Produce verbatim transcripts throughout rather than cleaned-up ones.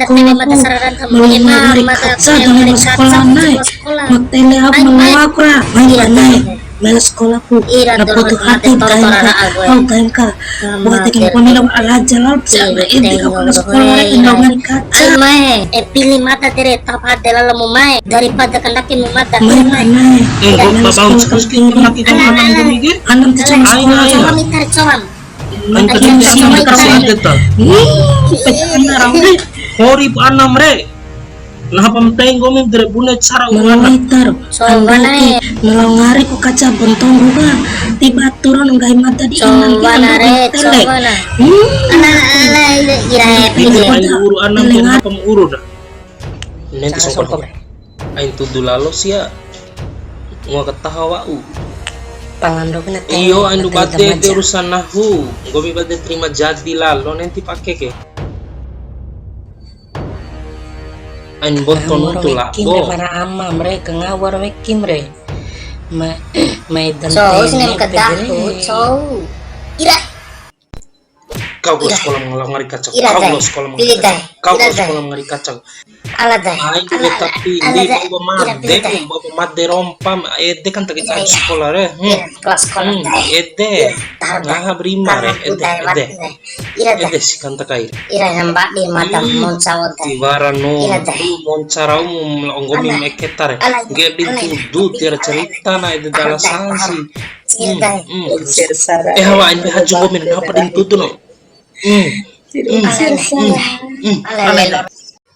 Tele mata sararan sama mama, mama, kaca, mama, dengan mama, sekolah, mama, nai. Sekolah. Mak tele apa, mama, aku ra. Mai, iya, nai. Mela sekolahku. Ira, na putu hati, tora, tora, tora, aku. Kau, kain ka. Buat yang kau minum alaja lah, siapa yang kau sekolah, ira. Ai, mai. Eh, pilih mata tere, tapa de lalo mu, mai. Daripada kandaki mu mata. Mai, mai. Eh, kau babau sekolah, sekolah, sekolah, sekolah, sekolah. Anam tu sekolah. Ai, ai. Coba minta, coba. Mantap, mantap, mantap, mantap. Hori pu anam re. Nah, pam tenggo mi dere bune cara uana. Malitar. Coba nai. Melo ngari ku kaca bontong ka. Tiba turun nggahi mata di inang. Coba na re, coba na. Ana, ana, ira, ira, ira. Ain uru anam, kenapa mu uru dah? Nenti songko. Ain tudu lalo sia. Ngoa kataho wa'u. Pangando kena. Iyo, anu bade de urusan nahu. Nggomi bade terima jadi lalo nenti pake ke. Ain boto nuntu labo. Mara ama mre, kengawar wekim re. Ma, mai dan. So, sinem kedaku, so. Ira. Kau kalau sekolah mengelah ngari kacau. Kau kalau sekolah mengelah kacau. Kau kalau sekolah mengelah kacau. Ala dai. Ai, ala, tapi ala, ala, baba made, baba made rompa, ede kan tak sekolah re. Kelas sekolah dai. Ede. Ngaha berima re, ede, ede. Ede si kan takai. Ira nambah di mata monca oda. Tiwara no. Monca rau mu nggomi meketa re. Ngge bintu du tiara cerita na ede dala sansi. Eh, hawa, ini haju nggomi, apa di tutu no? Hmm. Hmm. Hmm. Hmm. Hmm.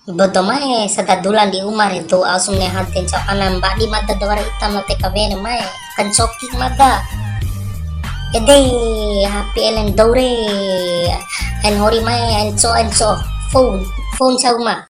Bodo mae, sada dula di uma re tu, au sumne hate ncau ana mbadi mada dawara ita ma T K W re mae, kancoki mada. Ede, hapi elen dou re, en hori mae, en co, en co, phone, phone ncau ma.